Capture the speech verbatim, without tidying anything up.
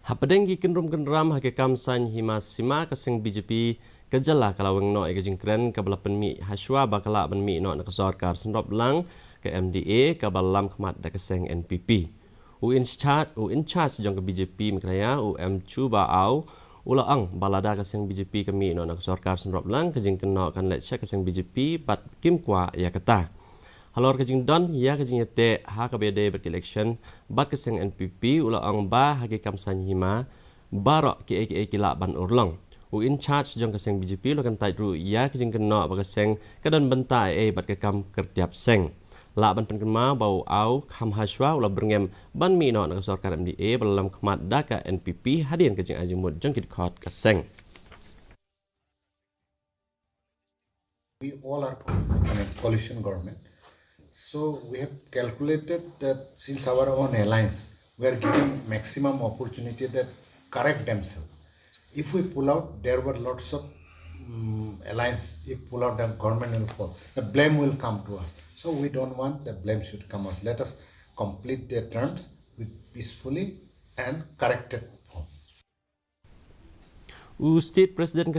Hapdeng ki kynrum kynram ha ka kam saiñ hima sima, ka seng B J P ka jylla ka la weng noh ïa ka jingkren kaba la pynmih hashwa ba ka lah ban mih noh na ka sorkar synrop lang ka M D A kaba lam khmat da ka seng N P P. U in charge, u in charge jong ka B J P Meghalaya, u M Chuba Aw, u la ong ba lada ka seng B J P ka mih noh na ka sorkar synrop lang, ka jingkynnoh kan leit sha ka seng B J P bad kim kwah ïa kata. Halor ka jingdon ïa ka jingïateh ha kaba ïadei bad ka election bad ka seng N P P, u la ong ba ha ki kam saiñ hima baroh kiei kiei ki lah ban urlong. U in charge jong ka seng B J P u la kyntait ruh ïa ka jingkynnoh ba ka seng ka don bynta ei ei bad ka kam kyrtiap seng. Lah ban pynkynmaw ba u Aw kham hashwa u la byrngem ban mih noh na ka sorkar M D A ba la lam khmat da ka N P P hadien ka jingai jingmut jong ki dkhot ka seng. We all are, I mean, coalition government. So we have calculated that since our own alliance, we are giving maximum opportunity that correct themselves. If we pull out, there were lots of um, alliance. If pull out, then government will fall. The blame will come to us. So we don't want the blame should come us. Let us complete their terms with peacefully and corrected form. U State President